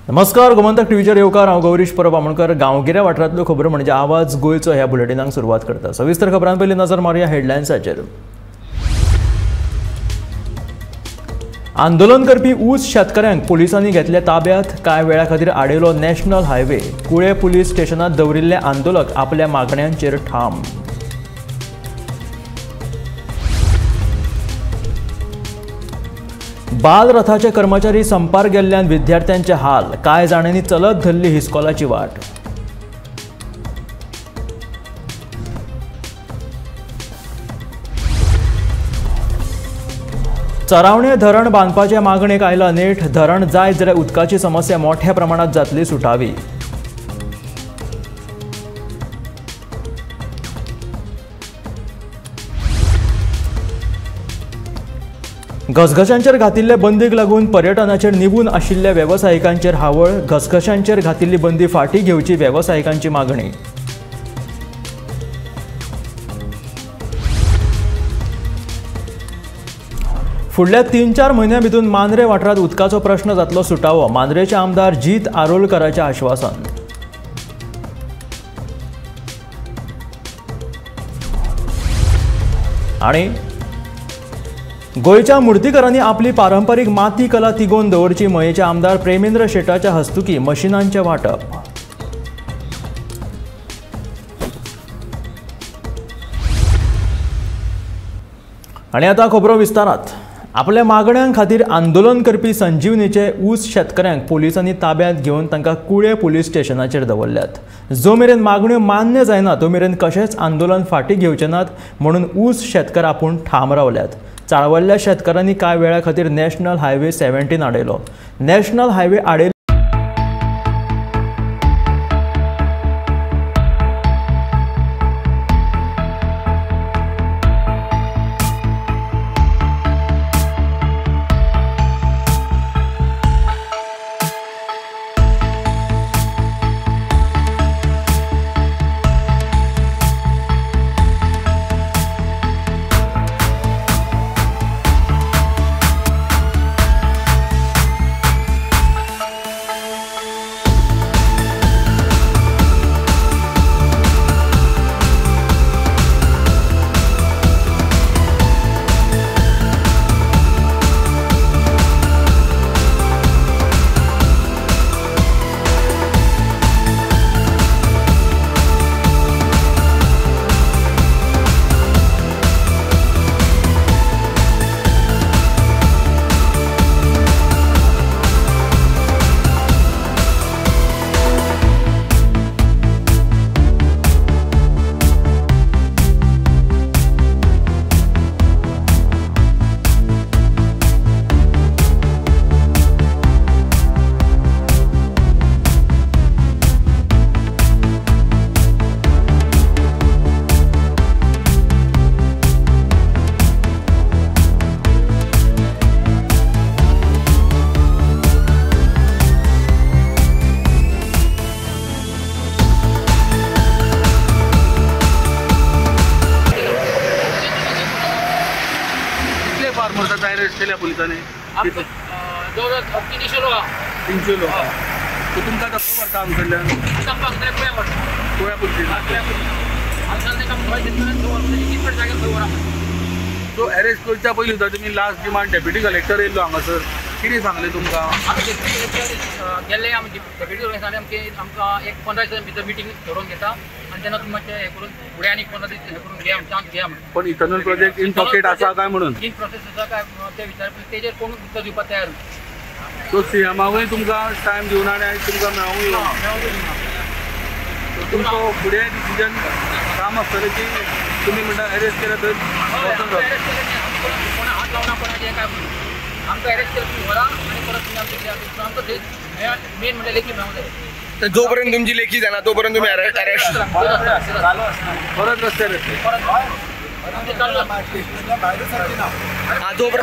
नमस्कार, गोमंतक टीव्हीचेर येवकार. हांव गौरीश परब आमोणकर. गांवगिऱ्या वाठारांतल्यो खबरो म्हणजे आवाज गोंयचो ह्या बुलेटिनाक सुरवात करता. सविस्तर खबरां पयलीं नजर मारुया हेडलायन्साचेर. आंदोलन करपी ऊस शेतकऱ्यांक पोलिसांनी घेतले ताब्यात. कांय वेळा खातीर आडयलो नॅशनल हायवे. कुळे पुलीस स्टेशनात दवरिल्ले आंदोलक आपल्या मागण्यांचेर ठाम. बालरथाचे कर्मचारी संपार गेल्ल्यान विद्यार्थ्यांचे हाल. कांय जाणांनी चलत धरली हिस्कॉलाची वाट. चरावणे धरण बांदपाचे मागणेक आयला नेट. धरण जाय जाल्यार उदकाची समस्या मोठ्या प्रमाणात जातली सुटावी. घसघशांचेर घातिल्ले बंदीक लागून पर्यटनाचेर निबून आशिल्ल्या वेवसायिकांचेर हावळ. घसघशांचेर घातिल्ली बंदी फाटीं घेवची वेवसायिकांची मागणी. फुडल्या 3-4 म्हयन्यां भितर मांद्रे वाठारांत उदकाचो प्रश्न जातलो सुटावो. मांद्रेचे आमदार जीत आरोलकराचें आश्वासन. आनी गोंयच्या मुर्तीकरांनी आपली पारंपरीक माती कला तिगोवन दवरची. मयेचे आमदार प्रेमेंद्र शेटाच्या हस्तुकी मशिनांचें वांटप. आनी आतां खबरो विस्तारात. आपल्या मागण्यां खातीर आंदोलन करपी संजीवनीचे ऊस शेतकऱ्यांक पोलिसांनी ताब्यांत घेवन तांकां कुळे पुलीस स्टेशनाचेर दवरल्यात. जो मेरेन मागण्यो मान्य जायना तो मेरेन कशेंच आंदोलन फाटीं घेवचे नात म्हणून ऊस शेतकार आपूण ठाम रावल्यात. चाळवल्ल्या शेतकारांनी कांय वेळा खातीर नॅशनल हायवे 17 आडयलो. नॅशनल हायवे आडयलो केल्या पोलिसांनी 300 लोक. 300 लोक. सो तुमकां आतां खंय व्हरता आमकडल्यान? कुळ्या पुलिसेन. सो अरेस्ट करच्या पयलीं सुद्दां तुमी लास्ट डिमांड डेप्युटी कलेक्टर येयल्लो हांगासर, कितें सांगलें तुमकां? आमी डेप्युटी कलेक्टर गेल्ले, आमी डेप्युटी कलेक्टर सांगलें आमकां एक 15 दिसां भितर मिटींग थरोवन घेता आनी तेन्ना तुमी मातशें हें करून फुडें आनी 15 दीस हें करून घेया, चान्स घेया म्हणून. पण इथेनॉल प्रोजेक्ट इन पॉकेट आसा काय म्हणून? इन प्रोसेस आसा काय ते विचार, तेजेर कोण उत्तर दिवपाक तयार ना. सो सीएमाकूय तुमकां टायम दिवना आनी आयज तुमकां मेळोंकूय ना. तुमचो फुडें डिसिजन काम आसतलें की तुमी म्हणटा अरेस्ट केल्या थंय वचून जाता. कोणा हात लावना कोणाचें काय म्हणून आमकां अरेस्ट केलें तुमी व्हरा आनी परत तुमी आमचें आमकां थंय मेन म्हणल्यार लेखी मेळोंक जाय. जोपर्यंत तुमची लेखी जायना तोपर्यंत तुम्ही अरेस्ट परत रस्त्यार येतले.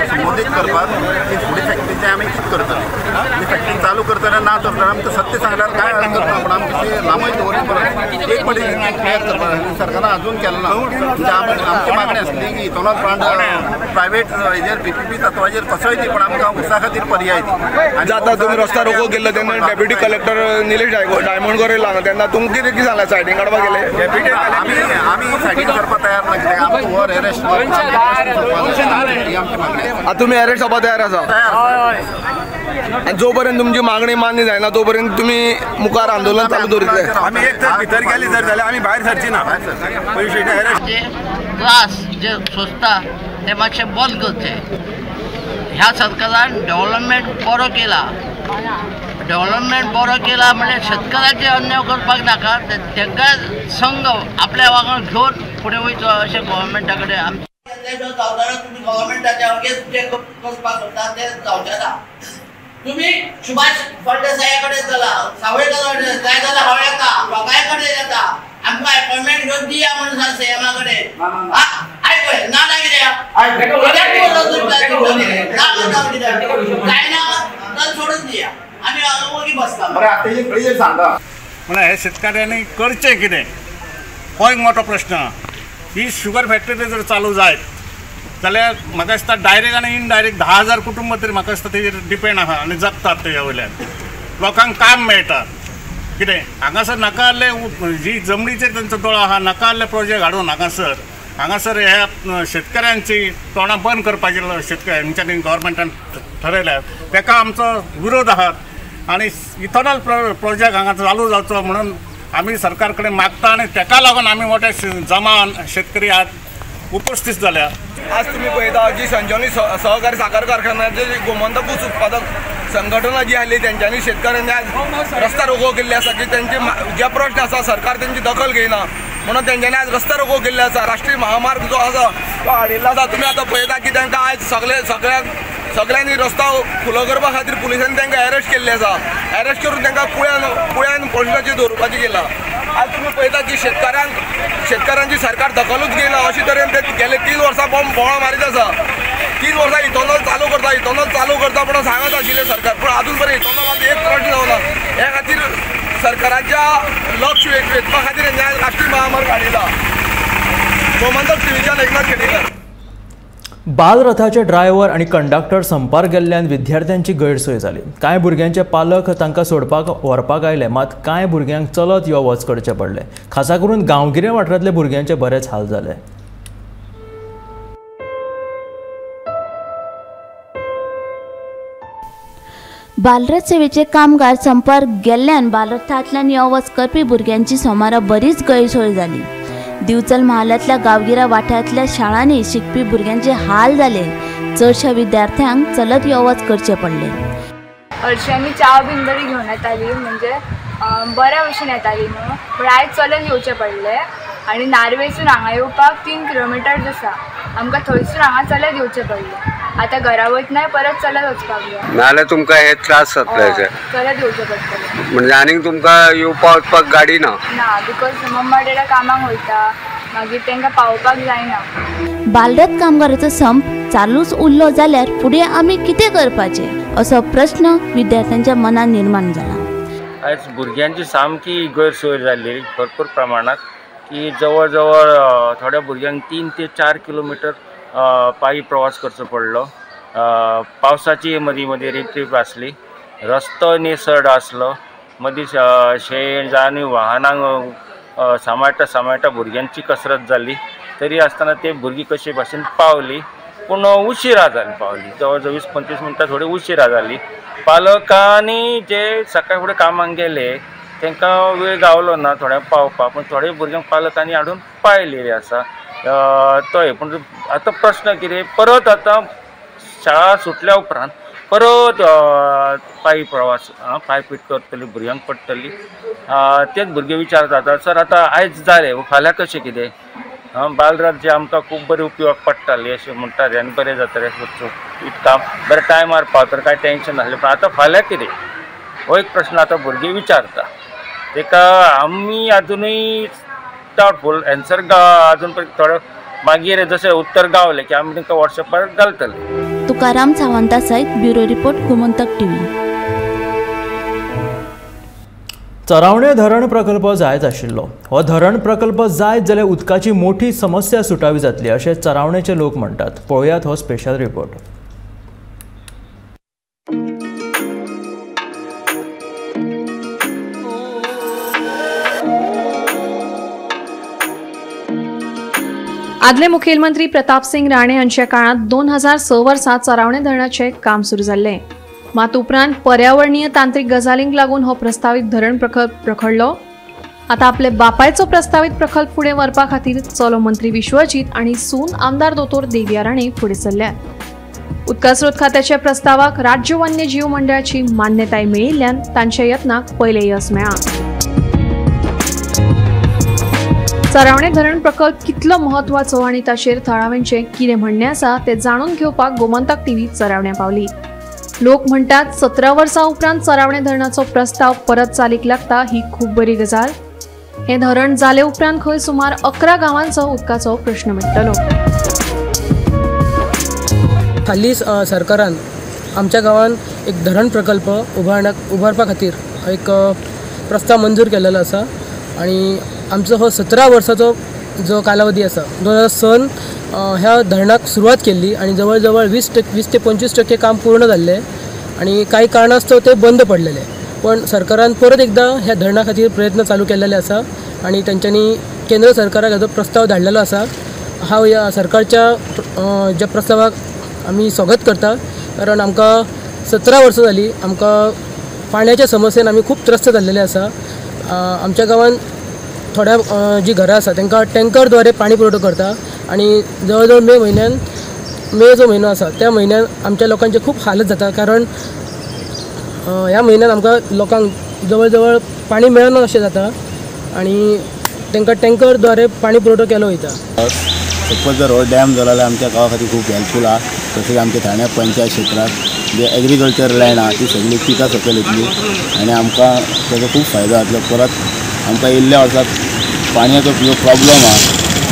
संबोधीत करपाक की फुडें फॅक्टरीचें आमी कितें करतले, आनी फॅक्टरी चालू करतना ना करतना आमकां सत्य सांगल्यार कांय हरकत ना, पूण आमकां तें लांबय दवरप एक पटी क्लियर करपाक जाय. सरकारान अजून केलें ना. म्हणजे आमची मागणी आसली की इथेनॉल प्लांट प्रायवेट हेजेर पीपीपी तत्वाचेर कसोय दी, पण आमकां उसा खातीर पर्याय दी. आतां तुमी रस्ता रोको केल्लो तेन्ना डेप्युटी कलेक्टर निलेश डायमंडकर येयला तेन्ना तुमकां कितें कितें सांगलें? सायडीन काडपाक गेले? आमी सायडीन करपाक तयार ना, कित्याक आमकां हो अरेस्ट ही आमची मागणी. आतां तुमी अरेस्ट जावपाक तयार आसा आनी जो पर्यंत तुमची मागणी मान्य जायना तो पर्यंत तुमी मुखार आंदोलन चालू दवरितले. आमी एक तर भितर गेली जर जाल्यार आमी भायर सरची ना. जे त्रास जे सोंसता ते मातशे बंद करचे. ह्या सरकारान डेव्हलपमेंट बरो केला, डेव्हलपमेंट बरो केला म्हणजे शेतकऱ्याचे अन्याय करपाक नाका, तांकां संघ आपल्या वांगडा घेवन फुडें वयचो अशें गव्हर्मेंटा कडेन आमचें तुमी गव्हर्मेंटाच्या अगेन्स्ट जे करपाक सोदता तें जावचें ना. तुम्ही सुभाष फळदेसाया कडेन चला, सावयकर कडेन जाय जाल्यार हांव येता, लोकांय कडेन येता, आमकां अपॉयंटमेंट घेवन दिया म्हणून सांग सीएमा कडेन. आयक पळय ना ना कित्याक जायना तर सोडून दिया आमी वगी बसता. बरें सांगा म्हणल्यार हे शेतकऱ्यांनी करचें कितें हो एक मोठो प्रश्न. ही शुगर फॅक्टरी जर चालू जायत जाल्यार म्हाका दिसता डायरेक्ट आनी इनडायरेक्ट 10,000 कुटुंब तरी म्हाका दिसता तेजेर डिपेंड आहा आनी जगतात तेज्या वयल्यान. लोकांक काम मेळटा कितें हांगासर नाका आहले जी जमनीचेर तेंचो दोळो आहा, नाका आहले प्रोजेक्ट हाडून हांगासर हांगासर ह्या शेतकऱ्यांची तोंडां बंद करपाचें शेतकऱ्यांच्यानी गव्हर्मेंटान ठरयल्या तेका आमचो विरोध आहा. आनी इथेनॉल प्रोजेक्ट हांगा चालू जावचो म्हणून आमी सरकार कडेन मागता आनी तेका लागून आमी मोठ्या जमान शेतकरी आज उपस्थित जाल्या. आज तुम्ही पळयता जी संजीवनी सहकारी साखर कारखान्याचे गोमंतक ऊस उत्पादक संघटना जी आसली तेंच्यांनी शेतकऱ्यांनी आज रस्ता रोको केल्ले आसा की तेंचे जे प्रश्न आसा सरकार तेंची दखल घेयना म्हणून तेंच्यांनी आज रस्ता रोको केल्ले आसा. राष्ट्रीय महामार्ग जो आसा तो हाडिल्लो आसा. तुमी आतां पळयता की तांकां आयज सगळ्यांनी रस्ता खुलो करपा खातीर पुलिसांनी तांकां अरेस्ट केल्ले आसा. अरेस्ट करून तांकां कुळ्यान पोलिसाचेर दवरपाचें केलां. आज तुमी पळयता की शेतकऱ्यांची सरकार दखलूच घेयना अशे तरेन ते गेले 3 वर्सां बोवाळ मारीत आसा. 3 वर्सां इथेनॉल चालू करता, इथेनॉल चालू करता म्हणून सांगत आशिल्लें सरकार, पूण आजून पर्यंत इथेनॉल एक प्रश्न जावना. हे खातीर सरकाराच्या लक्ष वेधपा खातीर राष्ट्रीय महामार्ग हाडिला. गोमंतक टिव्हीच्यान एकनाथ खेडेकर. बालरथाचे ड्रायव्हर आनी कंडक्टर संपार गेल्ल्यान विद्यार्थ्यांची गैरसोय जाली. कांय भुरग्यांचे पालक तांकां सोडपाक व्हरपाक आयले, मात कांय भुरग्यांक चलत यो वच करचें पडलें. खासा करून गांवगिऱ्या वाठारांतल्या भुरग्यांचे बरेच हाल जाले. बालरथ सेवेचे कामगार संपार गेल्ल्यान बालरथांतल्यान यो वच करपी भुरग्यांची सोमारा बरीच गैरसोय जाली. दिवचल म्हालांतल्या गांवगिऱ्या वाठारांतल्या शाळांनी शिकपी भुरग्यांचे हाल जाले. चडशा विद्यार्थ्यांक चलत यो वच करचें पडलें. हरशीं आमी च्या बीन बरी घेवन येताली, म्हणजे बऱ्या भशेन येताली न्हू, पूण आयज चलत येवचें पडलें. आनी नार्वेसून हांगा येवपाक 3 किलोमिटर्स आसा, आमकां थंयसून हांगा चलत येवचें पडलें. आतां घरा वयतना परत चलत वचपाक जाय, नाजाल्यार तुमकां हे त्रास जातले. चलत येवचें पडटलें म्हणजे आनीक तुमकां येवपा वचपाक गाडी ना? ना, because मम्मा डॅडा कामाक वयता, मागीर तांकां पावोवपाक जायना. बालरथ कामगाराचो संप चालूच उरलो जाल्यार फुडें आमी कितें करपाचें असो प्रश्न विद्यार्थ्यांच्या मनात निर्माण जाला. आयज भुरग्यांची सामकी गैरसोय जाल्ली भरपूर प्रमाणात की जवळ जवळ थोड्या भुरग्यांक 3 ते 4 किलोमिटर पायी प्रवास करचो पडलो. पावसाची मदीं मदीं रिपरिप आसली, रस्तो निसळ आसलो, मदीं शेण आनी वाहनांक सांबाळटा सांबाळटा भुरग्यांची कसरत जाली. तरी आसतना ते भुरगीं कशे भाशेन पावली, पूण उशिरा जाली पावली, जवळ जवळ 20-25 मिनटां थोडी उशिरा जाली. पालकांनी जे सकाळी फुडें कामाक गेले तांकां वेळ गावलो ना थोड्यांक पावपाक, पूण थोडे भुरग्यांक पालकांनी हाडून पायलेले आसा तोय. पूण आतां प्रश्न कितें, परत आतां शाळा सुटल्या उपरांत परत पायी प्रवास पायपीट करतली भुरग्यांक पडटली. तेच भुरगे विचारतात आतां सर आतां आयज जालें फाल्यां कशें कितें? बालरथ जे आमकां खूब बरें उपयोग पडटाली अशें म्हणटाले आनी बरें जातालें काम, बरें टायमार पावता, कांय टेंशन नासलें. पूण आतां फाल्यां कितें हो एक प्रश्न आतां भुरगे विचारता. ताका आमी आजुनूय डावटफूल एन्सर अजून पर्यंत थोडो मागीर जशें उत्तर गावलें की आमी तांकां वॉट्सएपार घालतले. तुकाराम सावंता सयत bureau report, Gomantak TV. Charavane धरण प्रकल्प जायच आशिल्लो. हो धरण प्रकल्प जायत जाल्यार उदकाची मोठी समस्या सुटावी जातली अशें चरावणेचे लोक म्हणटात. पळोवयात हो स्पेशल रिपोर्ट. आदले मुखेलमंत्री प्रताप सिंग राणे हांच्या काळांत 2006 वर्सा चरावणे धरणाचें काम सुरू जाल्लें. मात उपरांत पर्यावरणीय तांत्रिक गजालींक लागून हो प्रस्तावीत धरण प्रकल्प रखडलो. आतां आपले बापायचो प्रस्तावीत प्रकल्प फुडें व्हरपा खातीर चलो मंत्री विश्वजीत आनी सून आमदार दोतोर देविया राणे फुडें सरल्यात. उदका स्रोत खात्याच्या प्रस्तावाक राज्य वन्यजीव मंडळाची मान्यताय मेळिल्ल्यान तांच्या यत्नाक पयलें यस मेळ्ळां. चरावणे धरण प्रकल्प कितलो म्हत्वाचो आनी ताचेर थळाव्यांचें कितें म्हणणें आसा तें जाणून घेवपाक गोमंतक टीव्ही चरावण्या पावली. लोक म्हणटात 17 वर्सां उपरांत चरावणे धरणाचो प्रस्ताव परत चालीक लागता ही खूब बरी गजाल. हें धरण जाले उपरांत खंय सुमार 11 गांवांचो उदकाचो प्रश्न मिटतलो. हालींच सरकारान आमच्या गांवांत एक धरण प्रकल्प उबारपा खातीर एक प्रस्ताव मंजूर केलेलो आसा आनी आमचो हो 17 वर्साचो जो कालावधी आसा 2006 ह्या धरणाक सुरवात केल्ली आनी जवळ जवळ 20 ते 25% काम पूर्ण जाल्लें आनी कांय कारणास्तव ते बंद पडलेले. पण सरकारान परत एकदां ह्या धरणा खातीर प्रयत्न चालू केलेले आसा आनी तेंच्यांनी केंद्र सरकाराक हेजो प्रस्ताव धाडलेलो आसा. हांव ह्या सरकारच्या ज्या प्रस्तावाक आमी स्वागत करता, कारण आमकां 17 वर्सां जालीं आमकां पाण्याच्या समस्येन आमी खूब त्रस्त जाल्लेले आसा. आमच्या गांवांत थोड्या जी घरां आसा तांकां टँकरद्वारे पाणी पुरवठो करता आनी जवळ जवळ मे म्हयन्यान, मे जो म्हयनो आसा त्या म्हयन्यान आमच्या लोकांचे खूब हालत जाता, कारण ह्या म्हयन्यान आमकां लोकांक जवळ जवळ पाणी मेळना अशें जाता आनी तांकां टँकरद्वारे पाणी पुरवठो केलो वयता. सपोज जर हो डॅम जालो जाल्यार आमच्या गांवा खातीर खूब हेल्पफूल आहा. तशेंच आमच्या ठाणे पंचायत क्षेत्रांत जे एग्रीकल्चर लँड आहा ती सगळी पिकां सकयल येतली आनी आमकां ताजो खूब फायदो जातलो. परत आमकां येयल्ल्या वर्साक पाणयाचो जो प्रॉब्लम आहा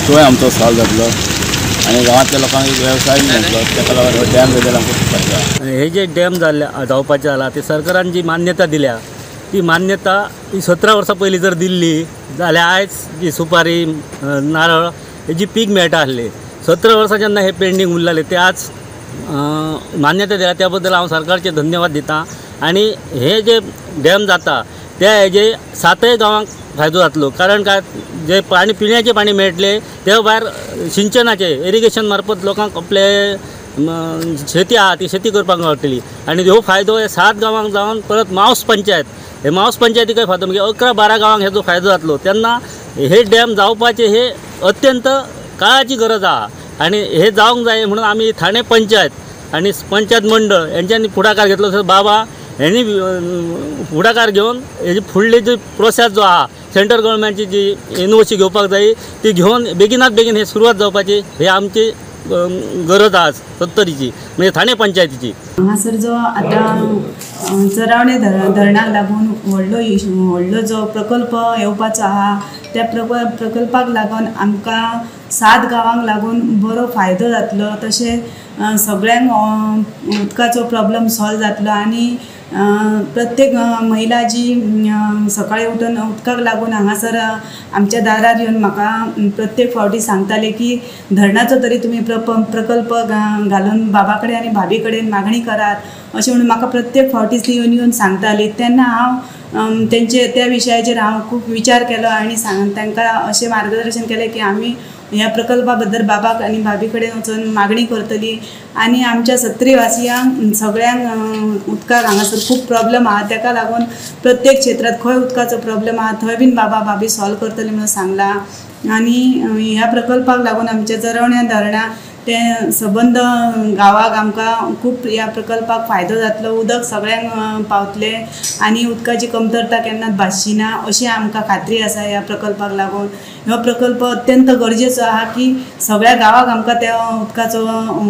तोय आमचो सॉल्व जातलो आनी गांवांतल्या लोकांक एक वेवसाय मेळटलो. ताका लागून हो डॅम जाल्यार आमकां खूब फायदो आहा. हे जे डॅम जाल्ले जावपाचें जाला ते सरकारान जी मान्यता दिल्या ती मान्यता ही 17 वर्सां पयलीं जर दिल्ली जाल्यार आयज जी सुपारी नारळ हेजी पीक मेळटा आसलें. 17 वर्सां जेन्ना हे पेंडींग उरलेले ते आज मान्यता दिल्या त्या बद्दल हांव सरकारचे धन्यवाद दिता. आनी हे जे डॅम जाता त्या हेजे 7 गांवांक फायदो जातलो, कारण काय जे पाणी पिण्याचें पाणी मेळटलें ते भायर सिंचनाचें इरिगेशन मार्फत लोकांक आपले शेती आहा ती शेती करपाक मेळटली. आनी हो फायदो हे 7 गांवांक जावन परत मावस पंचायत हे मावस पंचायतीकय फायदो म्हणजे 11-12 गांवांक हेजो फायदो जातलो. तेन्ना हे डॅम जावपाचे हे अत्यंत काळाची गरज आहा आनी हे जावंक जाय म्हणून आमी ठाणे पंचायत आनी पंचायत मंडळ हेंच्यांनी फुडाकार घेतलो. तसोच बाबा हेंणी फुडाकार घेवन हेजी फुडली जी प्रोसेस जो आहा सेंट्रल गव्हर्मेंटची जी एनओसी घेवपाक जाय ती घेवन बेगिनात बेगीन हे सुरवात जावपाची हे आमची गरज आहा सत्तरीची म्हणजे ठाणे पंचायतीची. हांगासर जो आतां चरावणे धरणाक लागून व्हडलो जो प्रकल्प येवपाचो आहा त्या प्रकल्पाक लागून आमकां 7 गांवांक लागून बरो फायदो जातलो, तशें सगळ्यांक उदकाचो प्रॉब्लम सॉल्व जातलो आनी प्रत्येक महिला जी सकाळी उठून उदकाक लागून हांगासर आमच्या दारार येवन म्हाका प्रत्येक फावटी सांगताले की धरणाचो तरी तुमी प्रकल्प घालून बाबा कडेन आनी भाभी कडेन मागणी करात अशें म्हणून म्हाका प्रत्येक फावटी ती येवन येवन सांगताली. तेन्ना हांव तेंचे त्या विशयाचेर हांव खूब विचार केलो आनी तांकां अशें मार्गदर्शन केलें की आमी ह्या प्रकल्पा बद्दल बाबाक आनी भाभी कडेन वचून मागणी करतली आनी आमच्या सत्तरीवासियांक सगळ्यांक उदकाक हांगासर खूब प्रॉब्लम आहा ताका लागून प्रत्येक क्षेत्रांत खंय उदकाचो प्रॉब्लम आहा थंय बीन बाबा भाभी सॉल्व करतली म्हणून सांगलां. आनी ह्या प्रकल्पाक लागून आमच्या चरवण्या धरणां ते सबंद गांवाक आमकां खूब ह्या प्रकल्पाक फायदो जातलो, उदक सगळ्यांक पावतलें आनी उदकाची कमतरता केन्नाच भासची ना अशी आमकां खात्री आसा. ह्या प्रकल्पाक लागून हो प्रकल्प अत्यंत गरजेचो आहा की सगळ्या गांवाक आमकां त्या उदकाचो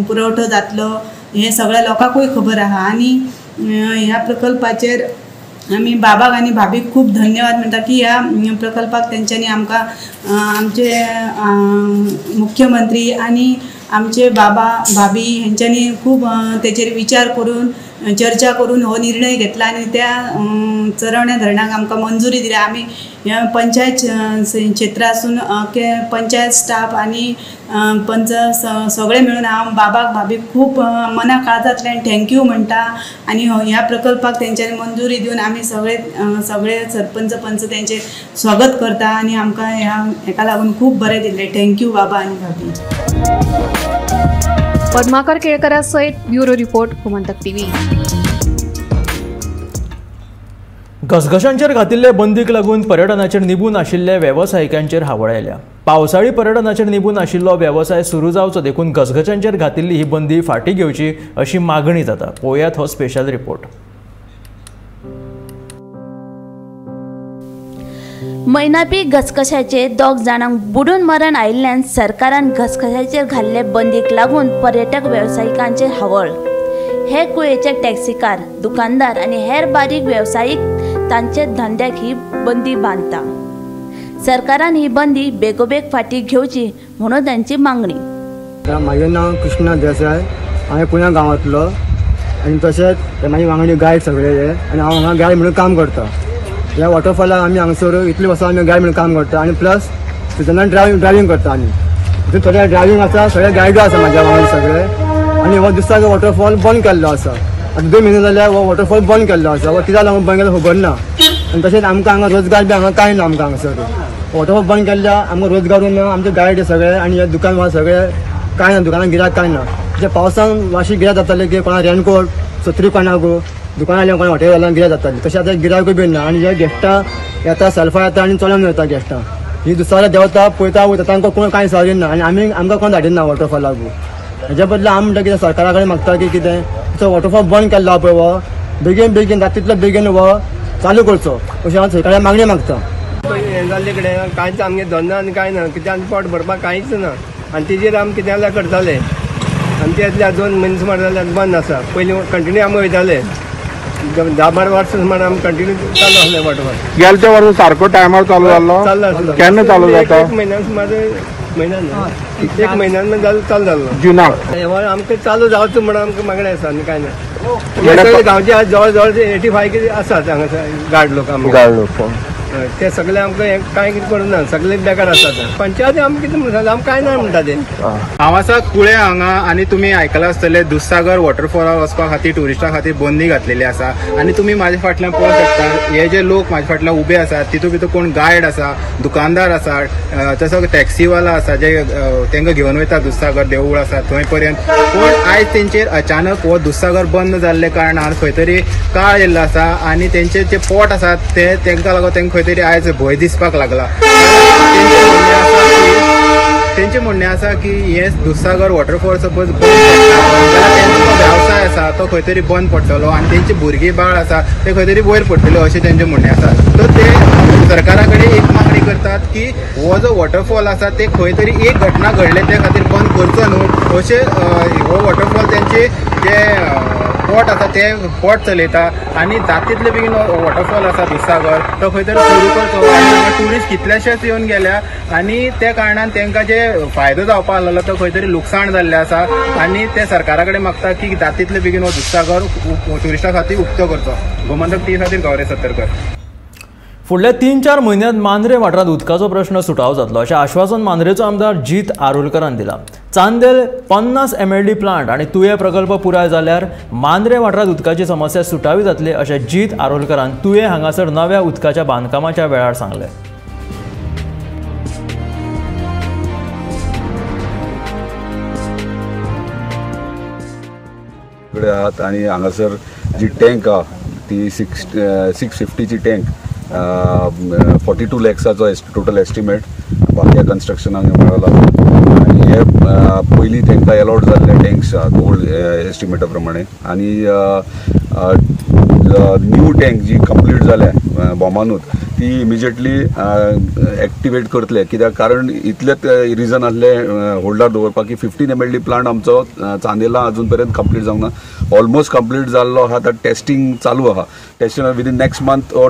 पुरवठो जातलो हें सगळ्या लोकांकूय खबर आहा. आनी ह्या प्रकल्पाचेर आमी बाबाक आनी भाभीक खूब धन्यवाद म्हणटा की ह्या प्रकल्पाक तेंच्यांनी आमकां आमचे मुख्यमंत्री आनी आमचे बाबा भाभी हेंच्यांनी खूब तेचेर विचार करून चर्चा करून हो निर्णय घेतला आनी त्या चरवण्या धरणाक आमकां मंजुरी दिल्या. आमी ह्या पंचायत क्षेत्रासून पंचायत स्टाफ आनी पंच सगळे मेळून हांव बाबाक भाभीक खूब मना काळजांतल्यान thank you म्हणटा आनी ह्या प्रकल्पाक तेंच्यांनी मंजुरी दिवन आमी सगळे सगळे सरपंच पंच तेंचे स्वागत करता आनी आमकां ह्या हेका लागून खूब बरें दिलें. Thank you बाबा आनी भाभी. पद्माकर केळकरा सयत ब्युरो रिपोर्ट, गोमंतक टीव्ही. घसघशांचेर घातिल्ले बंदीक लागून पर्यटनाचेर निबून आशिल्ल्या वेवसायिकांचेर हावळ आयल्या. पावसाळी पर्यटनाचेर निबून आशिल्लो वेवसाय सुरू जावचो देखून घसघशांचेर घातिल्ली ही बंदी फाटीं घेवची अशी मागणी जाता. पळोवयात हो स्पेशल रिपोर्ट. मैनापी घसघशाचेर 2 जाणांक बुडून मरण आयिल्ल्यान सरकारान घसघशाचेर घाल्ले बंदीक लागून पर्यटक वेवसायिकांचेर हावळ. हे कुळेचे टॅक्सीकार, दुकानदार आनी हेर बारीक वेवसायीक तांचे धंद्याक ही बंदी बांदता. सरकारान ही बंदी बेगोबेग फाटीं घेवची म्हणून तांची मागणी. म्हाजें नांव कृष्णा देसाय, हांवें पुण्या गांवांतलो आनी तशेंच म्हाजी वांगडी गायड सगळे हे आनी हांव हांगा गायड म्हणून काम करता. ह्या वॉटरफॉलाक आमी हांगसर इतले वर्सां आमी गायड म्हणून काम करता आनी प्लस सिजनान ड्रायव्हींग करता. आमी तितून थोडे ड्रायव्हींग आसा, सगळे गायडू आसा म्हाज्या वांगडी सगळे. आनी हो दुसरो वॉटरफॉल बंद केल्लो आसा, आतां 2 म्हयने जाल्यार हो वॉटरफॉल बंद केल्लो आसा. हो कित्याक लागून बंद केलो खबर ना. आनी तशेंच आमकां हांगा रोजगार बी हांगा कांय ना. आमकां हांगसर वॉटरफॉल बंद केल्ल्या आमकां रोजगारूय ना, आमचे गायड सगळे आनी हे दुकान आसा सगळे कांय ना, दुकानान गिरायक कांय ना. जे पावसान मातशें गिरायक जातालें की कोणा रेनकोट सत्री कोणाक दुकानां आयल्या कोणा हॉटेल जाल्यार गिरायक जातालें, तशें आतां गिरायकूय बी ना. आनी जे गेस्टां येता सेल्फां येता आनी चलोन वता गेस्टां, ही दुसऱ्या देंवता पळयता वयता, तांकां कोण कांय सॉरी ना आनी आमी आमकां कोण धाडिना वॉटरफॉलाक. हेज्या बदला आमी म्हणटा कितें सरकारा कडेन मागता की कितें तो वॉटरफॉल बंद केल्लो पळय हो बेगीन बेगीन जाता तितलो बेगीन हो चालू करचो अशें हांव सरकारा मागणी मागता. हें जाल्ले कडेन कांयच आमगे धंदो आनी कांय ना, कित्याक आमी पोट भरपाक कांयच ना आनी तेजेर आमी कितें जाल्यार करताले. आनी ते 2 म्हयने सुमार जाल्यार बंद आसा. पयलीं कंटिन्यू आमी वयताले, 10-12 वर्सां सुमार आमी कंटिन्यू चालू आसले वॉटरफॉल. गेलच्या वर्सा सारको टायमार चालू जाल्लो, चालू आसलो. केन्ना चालू जाता? एक म्हयन्यान सुमार, म्हयन्यान एक म्हयन्यान चालू जाल्लो जुनाक. आमकां चालू जावचो म्हणून आमकां मागणें आसा आनी कांय ना. सगळे गांवचे जवळ जवळ 85 कितें आसात हांगासर गार्ड लोक, गार्ड लोक ते सगळे आमकां कांय कितें करूं ना, सगळे बेकार आसात. पंचायत आमकां कितें म्हणटा, आमकां कांय ना म्हणटा ते. हांव आसा कुळे हांगा आनी तुमी आयकलां आसतलें दुधसागर वॉटरफॉलार वचपा खातीर ट्युरिस्टां खातीर बंदी घातलेली आसा. आनी तुमी म्हाज्या फाटल्यान पळोवंक शकता हे जे लोक म्हाज्या फाटल्यान उबे आसात तितून भितर कोण गायड आसा, दुकानदार आसा, तसो टॅक्सीवाला आसा जे तांकां घेवन वयता दुधसागर देवूळ आसा थंय पर्यंत. पूण आयज तेंचेर अचानक हो दुधसागर बंद जाल्ले कारणान खंय तरी काळ येयल्लो आसा आनी तेंचे जे पोट आसा ते तांकां लागून तांकां खंय तरी आयज भंय दिसपाक लागला. तेंचें म्हणणें आसा की हे दुधसागर वॉटरफॉल सपोज बंद पडटा जाल्यार तेंचो जो वेवसाय आसा तो खंय तरी बंद पडटलो आनी तेंची भुरगीं बाळ आसा ते खंय तरी वयर पडटले अशें तेंचें म्हणणें आसा. तर ते सरकारा कडेन एक मागणी करतात की हो जो वॉटरफॉल आसा ते खंय तरी एक घटना घडले ते खातीर बंद करचो न्हू अशें हो वॉटरफॉल तेंचे जे पोट आसा ते पोट चलयता आनी जाता तितले बेगीन वॉटरफॉल आसा दुधसागर तो खंय तरी सुरू करचो. आनी ट्युरिस्ट कितलेशेच येवन गेल्या आनी त्या कारणान तांकां जे फायदो जावपा आसलेलो तो खंय तरी लुकसाण जाल्लें आसा आनी ते सरकारा कडेन मागता की जाता तितले बेगीन हो दुधसागर ट्युरिस्टां खातीर उक्तो करचो. गोमंतक टीव्ही खातीर गौरी सत्तरकर. फुडल्या 3-4 म्हयन्यांत मांद्रे वाठारांत उदकाचो प्रश्न सुटावो जातलो अशें आश्वासन मांद्रेचो आमदार जीत आरोलकरान दिलां. चांदेल 50 MLD plant आनी तुयें प्रकल्प पुराय जाल्यार मांद्रे वाठारांत उदकाची समस्या सुटावी जातली अशें जीत आरोलकरान तुयें हांगासर नव्या उदकाच्या बांदकामाच्या वेळार सांगलें. आहात आनी हांगासर जी टँक आहा ती 650ची टँक 42 लॅक्साचो टोटल एस्टिमेट बाकी कन्स्ट्रक्शनाक मेळ्ळो. आनी हे पयलीं तांकां एलॉट जाल्ले टँक्स आहात ओल्ड एस्टिमेटा प्रमाणे आनी न्यू टँक जी कंप्लीट जाल्या बॉमानूच ती इमिजिएटली एक्टिवेट करतले कित्याक कारण इतलेच रिजन आसलें होल्डार दवरपाक की 15 MLD plant आमचो चांदेला अजून पर्यंत कंप्लीट जावंक ना, ऑलमोस्ट कंप्लीट जाल्लो आहा. आतां टेस्टिंग चालू आहा, टेस्टिंग विदीन नेक्स्ट मंथ हो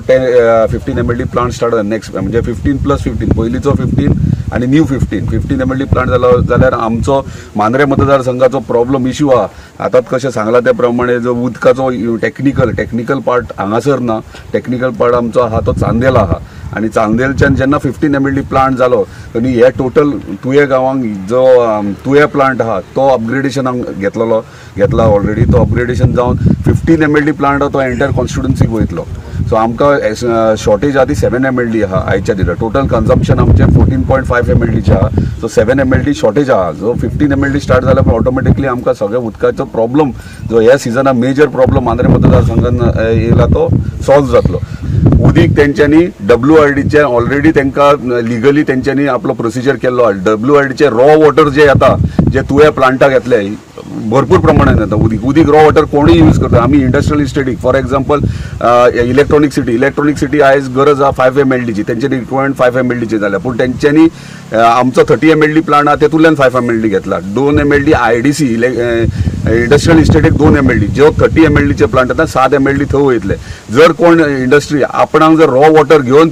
15 MLD plant start जाता नेक्स्ट, म्हणजे 15 + 15 पयलींचो 15 आनी न्यू 15 MLD plant जालो जाल्यार आमचो मांद्रे मतदारसंघाचो प्रॉब्लम इश्यू आहा. आतां कशें सांगलां त्या प्रमाणे जो उदकाचो टॅक्निकल पार्ट हांगासर ना, टॅक्निकल पार्ट आमचो आहा तो चांदेल आहा आनी चांदेलच्यान जेन्ना 15 MLD plant जालो आनी हे टोटल तुये गांवांक जो तुये प्लांट आहा तो अपग्रेडेशन घेतला ऑलरेडी. तो अपग्रेडेशन जावन 15 MLD plant आहा तो एंटायर कॉन्स्टिट्युन्सीक वयतलो. सो आमकां शॉर्टेज आहा ती 7 MLD आहा आयच्या दिसा. टोटल कन्जम्पशन आमचें 14.5 MLDचें आहा. सो 7 MLD shortage आहा. जो 15 MLD start जाल्यार ऑटोमॅटिकली आमकां सगळ्या उदकाचो प्रॉब्लम जो ह्या सिजनाक मेजर प्रॉब्लम मांद्रे मतदारसंघान येयला तो सॉल्व जातलो. उदीक तेंच्यांनी WRDचे ऑलरेडी तांकां लिगली तेंच्यांनी आपलो प्रोसिजर केल्लो आहा. WRDचे रॉ वॉटर जे येता जे तुये प्लांटाक येतले भरपूर प्रमाणान येता उदीक रॉ वॉटर कोणूय यूज करता. आमी इंडस्ट्रियल इस्टेटीक फॉर एग्जाम्पल इलेक्ट्रॉनीक सिटी आयज गरज आहा 5 MLDची, तेंचे रिक्वायरमेंट 5 MLDची जाल्या, पूण तेंच्यांनी आमचो 30 MLD plant आहा तेतूंतल्यान 5 MLD घेतला. 2 MLD IDC industrial इस्टेटीक 2 MLD जो 30 MLDचे प्लांट आतां 7 MLD थंय वयतले. जर कोण इंडस्ट्री आपणाक जर रॉ वॉटर घेवन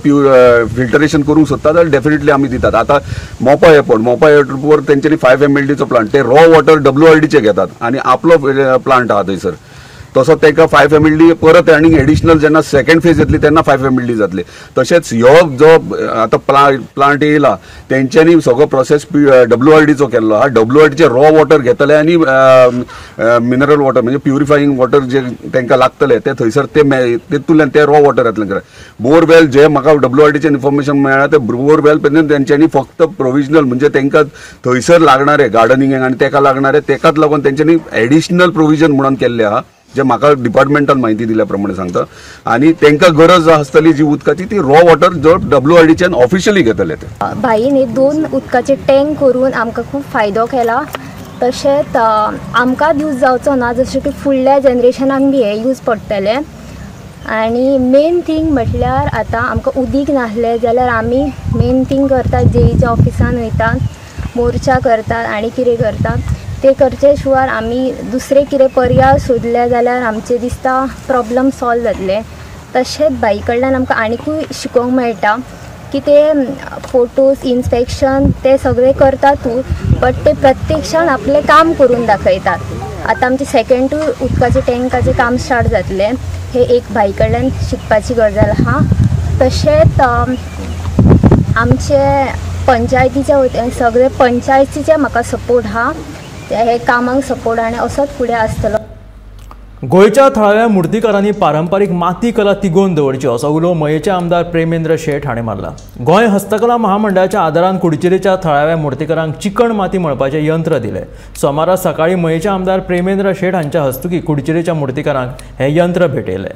फिल्टरेशन करूंक सोदता जाल्यार डेफिनेटली आमी दितात. आतां मोपा एअरपोर्ट तेंच्यांनी 5 MLDचो प्लांट ते रॉ वॉटर WRDचे घेतात आनी आपलो प्लांट आहा थंयसर, तसो ताका 5 MLD परत आनी एडिशनल जेन्ना सेकंड फेज येतली तेन्ना 5 MLD जातली. तशेंच ह्यो जो आतां प्लांट येयला तेंच्यांनी सगळो प्रोसेस WRDचो केल्लो आहा. WRDचे रॉ वॉटर घेतले आनी मिनरल वॉटर म्हणजे प्युरिफाईंग वॉटर जे तांकां लागतले ते थंयसर ते तेतूंतल्यान ते रॉ वॉटर येतले. बोरवेल जे म्हाका WRDचें इन्फॉर्मेशन मेळ्ळां ते बोरवेल तेंच्यांनी फक्त प्रोविजनल म्हणजे तांकां थंयसर लागणारे गार्डनिंग आनी तेका लागणारे तेकाच लागून तेंच्यांनी एडिशनल प्रोविजन म्हणून केल्लें आहा, जे म्हाका डिपार्टमेंटान म्हायती दिल्या प्रमाणे सांगता. आनी तांकां गरज आसतली जी उदकाची ती रॉ वॉटर जो WRDच्यान ऑफिशियली घेतले. ते भाईन हे 2 उदकाचे टँक करून आमकां खूब फायदो केला. तशेंच आमकां यूज जावचो ना, जशें की फुडल्या जनरेशनाक बी हे यूज पडटलें. आनी मेन थींग म्हटल्यार आतां आमकां उदीक नासलें जाल्यार आमी मेन थींग करतात जेईच्या ऑफिसान वयतात, मोर्चा करतात आनी कितें करतात ते करचे शिवाय आमी दुसरे कितें पर्याय सोदले जाल्यार आमचें दिसता प्रॉब्लम सॉल्व जातले. तशेंच भाई कडल्यान आमकां आनिकूय शिकोवंक मेळटा की ते फोटोज इन्स्पेक्शन ते सगळे करतातूच, बट ते प्रत्यक्षान आपलें काम करून दाखयतात. आतां आमचें सेकंडूय उदकाचें टँकाचें काम स्टार्ट जातलें, हे एक भाई कडल्यान शिकपाची गजाल आहा. तशेंच आमचे पंचायतीच्या वतीन सगळे पंचायतीचे म्हाका सपोर्ट आहा, हे कामाक सपोर्ट आनी असोच फुडें आसतलो. गोंयच्या थळाव्या मुर्तीकारांनी पारंपारीक माती कला तिगोवन दवरची असो उलो मयेचे आमदार प्रेमेंद्र शेट हाणें मारला. गोंय हस्तकला महामंडळाच्या आदारान कुडचेरीच्या थळाव्या मुर्तीकारांक चिकण माती मळपाचें यंत्र दिलें. सोमारा सकाळीं मयेचे आमदार प्रेमेंद्र शेट हांच्या हस्तुकीं कुडचेरीच्या मुर्तीकारांक हें यंत्र भेटयलें.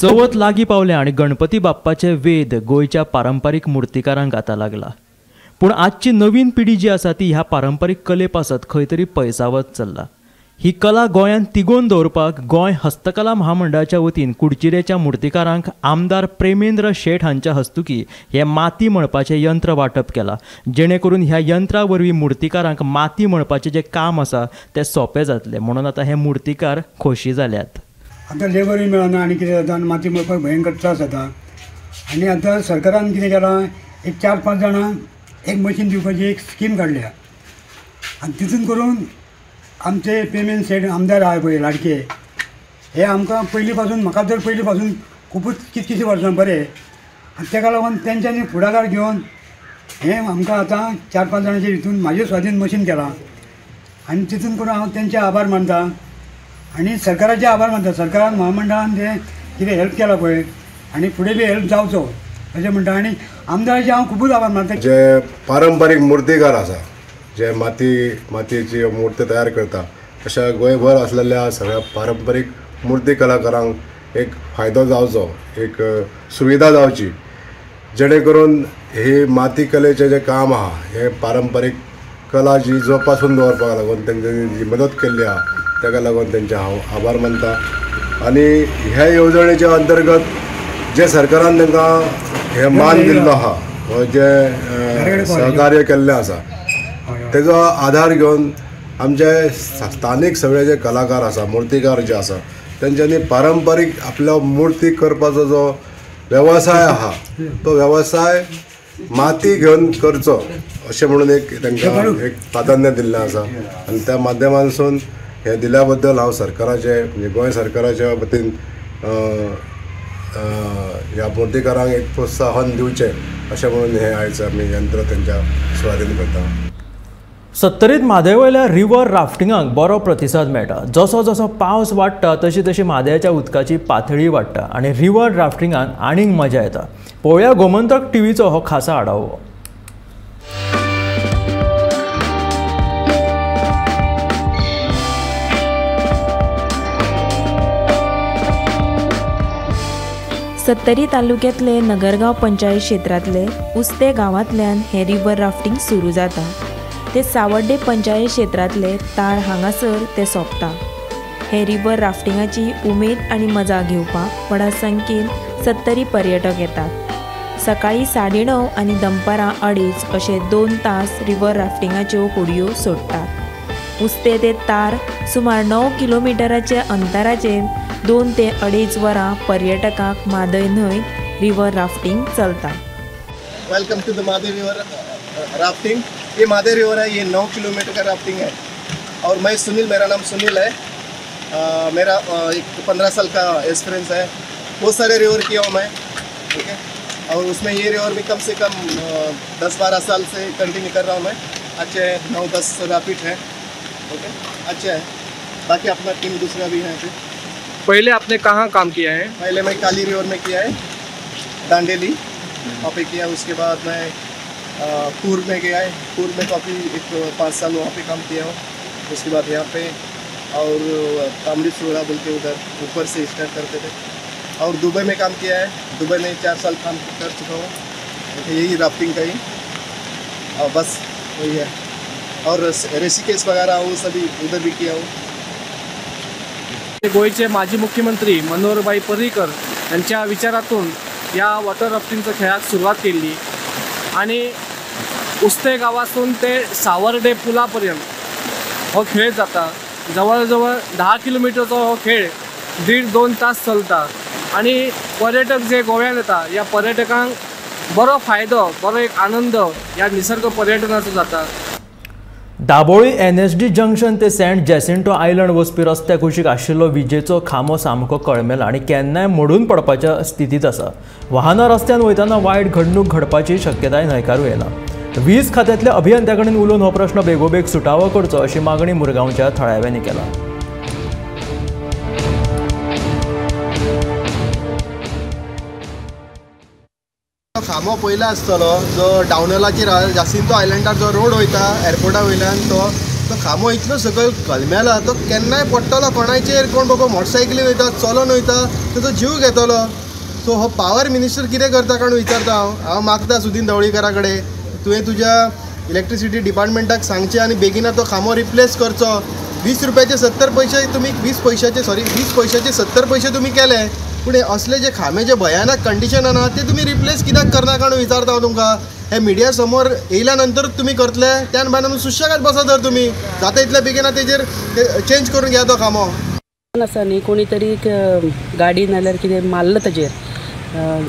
चवथ लागीं पावल्या आनी गणपती बाप्पाचे वेद गोंयच्या पारंपारीक मुर्तीकारांक आतां लागला. पूण आजची नवीन पिढी जी आसा ती ह्या पारंपारीक कले पासत खंय तरी पयसावत चल्ला. ही कला गोंयांत तिगोवन दवरपाक गोंय हस्तकला महामंडळाच्या वतीन कुडचिरेच्या मुर्तीकारांक आमदार प्रेमेंद्र शेट हांच्या हस्तुकीं हें माती मळपाचें यंत्र वांटप केलां, जेणे करून ह्या यंत्रा वरवीं मुर्तीकारांक माती मळपाचें जें काम आसा तें सोंपें जातलें. म्हणून आतां हे मुर्तीकार खोशी जाल्यात. आतां लेबरूय मेळना आनी कितें जाता आनी माती मळपाक भयंकर त्रास जाता. आनी आतां सरकारान कितें केलां, एक 4-5 जाणांक एक मशीन दिवपाची एक स्कीम काडल्या आनी तितून करून आमचे पेमेंट सेट आमदार आहा पळय लाडके, हे आमकां पयलीं पासून, म्हाका तर पयलीं पासून खुबूच कितकीशीं वर्सां बरें, आनी तेका लागून तेंच्यांनी फुडाकार घेवन हें आमकां आतां 4-5 जाणांचे हितून म्हाजे स्वाधीन मशीन केलां आनी तितून करून हांव तेंचे आभार मानता आनी सरकाराचे आभार मानता. सरकारान महामंडळान जें कितें हेल्प केलां पळय आनी फुडें बी हेल्प जावचो अशें म्हणटा आनी आमदाराचे हांव खुबूच आभार मानता. जे पारंपारीक मुर्तीकार आसा, जे मातयेची मूर्ती तयार करता, अशा गोंयभर आसलेल्या सगळ्या पारंपारीक मूर्ती कलाकारांक एक फायदो जावचो, एक सुविधा जावची, जेणे करून ही माती कलेचें जें काम आहा हें पारंपारीक कला जी जोपासून दवरपाक लागून तेंच्यांनी जी मदत केल्ली आहा तेका लागून तेंचे हांव आभार मानता. आनी ह्या येवजणेच्या अंतर्गत जे सरकारान तांकां हे मान दिल्लो आहा वा जे सहकार्य केल्लें आसा तेजो आधार घेवन आमचे स्थानीक सगळे जे कलाकार आसा, मुर्तीकार जे आसा, तेंच्यांनी पारंपारीक आपल्या मुर्ती करपाचो जो वेवसाय आहा तो वेवसाय माती घेवन करचो अशें म्हणून एक तांकां एक प्राधान्य दिल्लें आसा आनी त्या माध्यमांसून हें दिल्या बद्दल हांव सरकाराचे म्हणजे गोंय सरकाराच्या वतीन ह्या मुर्तीकारांक एक प्रोत्साहन दिवचें अशें म्हणून हें आयज आमी यंत्र तांच्या सुवादीन करता. सत्तरीत म्हादयवयल्या रिवर राफ्टिंगाक बरो प्रतिसाद मेळटा. जसो जसो पावस वाडटा तशी तशी म्हादयच्या उदकाची पातळी वाडटा आनी रिवर राफ्टिंगान आनीक मजा येता. पळोवया गोमंतक टीव्हीचो हो खासा आढावो. सत्तरी तालुक्यांतले नगरगांव पंचायत क्षेत्रांतले उस्ते गांवांतल्यान हें रिवर राफ्टिंग सुरू जाता. ते सावड्डे पंचायत क्षेत्रांतले तार हांगासर ते सोंपता. हे रिवर राफ्टिंगाची उमेद आनी मजा घेवपाक व्हडा संख्येन सत्तरी पर्यटक येतात. सकाळीं 9:30 आनी दनपारां 2:30 अशे 2 तास रिवर राफ्टिंगाच्यो होडयो सोडटात. उस्ते ते तार सुमार 9 किलोमिटराच्या अंतराचेर 2 ते 2.5 वरां पर्यटकांक म्हादय न्हंय रिवर राफ्टिंग चलता. Welcome to the Mhadei river rafting. ये म्हादय रिवर है, ये 9 किलोमीटर का राफ्टिंग है और मैं सुनील, मेरा नाम सुनील है। मेरा एक 15 साल का एक्सपीरियंस है। बहुत सारे रिवर किया हूँ मैं, ओके। और उसमें ये रिवर भी कम से कम 10-12 साल से कंटिन्यू कर रहा हूँ मैं। अच्छे 9-10 रैपिड है, ओके, अच्छा है। बाकी अपना टीम दूसरा भी है। पहले आपने कहाँ काम किया है? पहले मैं काली रिवर में किया है, दांडेली वहाँ पे किया। उसके बाद मैं पूर्व में गया है, पूर्व में काफ़ी एक 5 साल वहाँ पे काम किया हूँ। उसके बाद यहाँ पे और तामड़ी सोड़ा बोल के उधर ऊपर से स्टार्ट करते थे। और दुबई में काम किया है, दुबई में 4 साल काम कर चुका हूँ, यही राफ्टिंग का ही, और बस वही है। और ऋषिकेश वगैरह वो सभी उधर भी किया हूँ। गोयचे माजी मुख्यमंत्री मनोहरभाई पर्रीकर यांच्या विचारातून या वॉटर राफ्टिंगच्या खेळाक सुरवात केली आणि उस्ते गावासून ते सावर्डे पुलापर्यंत हो खेळ जाता. जवळ जवळ 10 किलोमीटरचो हो खेळ 1.5-2 तास चलता आणि पर्यटक जे गोव्यान येता ह्या पर्यटकांक बरो फायदो, बरो एक आनंद ह्या निसर्ग पर्यटनाचो जाता. दाबोळी NSD junction ते सेंट जेसिंटो आयलंड वचपी रस्त्या कुशीक आशिल्लो विजेचो खांबो सामको कळमेला आनी केन्नाय मोडून पडपाच्या स्थितींत आसा. वाहनां रस्त्यान वयतना वायट घडणूक घडपाची शक्यताय न्हयकारूं येना. वीज खात्यांतल्या अभियंत्या कडेन उलोवन हो प्रश्न बेगोबेग सुटावो करचो अशी मागणी मुरगांवच्या थळाव्यांनी केला. खांबो पयलो आसतलो जो डावनलाचेर जासिंतो आयलंडार जो रोड वयता एअरपोर्टा वयल्यान तो खांबो इतलो सकयल कलमेला तो केन्नाय पडटलो कोणाचेर. कोण बाबा मोटरसायकली वयता, चलोन वयता, ताचो जीव घेतलो. सो हो पावर मिनिस्टर कितें करता काण विचारता हांव. हांव मागता सुदीन ढवळीकरा कडेन, तुवें तुज्या इलेक्ट्रिसिटी डिपार्टमेंटाक सांगचें आनी बेगिना तो खांबो रिप्लेस करचो. 20 रुपयाचे 70 पयशे तुमी 20 पयशाचे सॉरी 20 पयशाचे 70 पयशे तुमी केले, पूण हे असले जे खांबे जे भयानक कंडिशनान आहा ते तुमी रिप्लेस कित्याक करना काण विचारता हांव तुमकां. हे मिडिया समोर येयल्या नंतर तुमी करतले, त्यान भायर सुशेगाद बसा तर तुमी जाता इतल्या बेगिना तेजेर चेंज करून घेया तो खांबो. आसा न्ही कोणी तरी एक गाडी नाल्यार कितें मारलो ताजेर,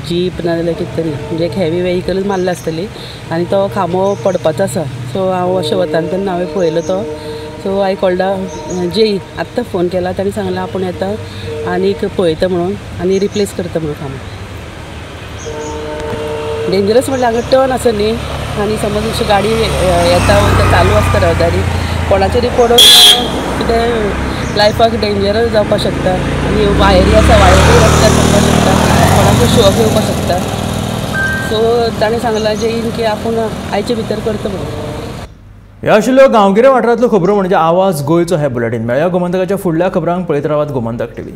जीप नाजाल्यार कितें तरी म्हणजे एक हेवी वेहिकल मारला आसतली आनी तो खांबो पडपाचो आसा. सो हांव अशें वतालें तेन्ना हांवें पळयलो तो. सो I called जेई, आत्तां फोन केला, ताणें सांगलां आपूण येता आनीक पळयता म्हणून आनी रिप्लेस करता म्हणून खांबो. डेंजरस म्हणल्यार हांगा टर्न आसा न्ही आनी समज अशी गाडी येता वयता चालू आसता रहदारी, कोणाचेरी पडून कितें लायफाक डेंजरस जावपाक शकता. आनी वायरी आसा, वायरी रस्त्यार पडपाक शकता, कोणाकूय शॉक येवपाक शकता. सो ताणें सांगलां जेईन की आपूण आयचे भितर करता म्हणून. ह्या आशिल्ल्यो गांवगिऱ्या वाठारांतल्यो खबरो म्हणजे आवाज गोंयचो हे बुलेटीन. मेळया गोमंतकाच्या फुडल्या खबरांक. पळयत रावात गोमंतक टीव्ही.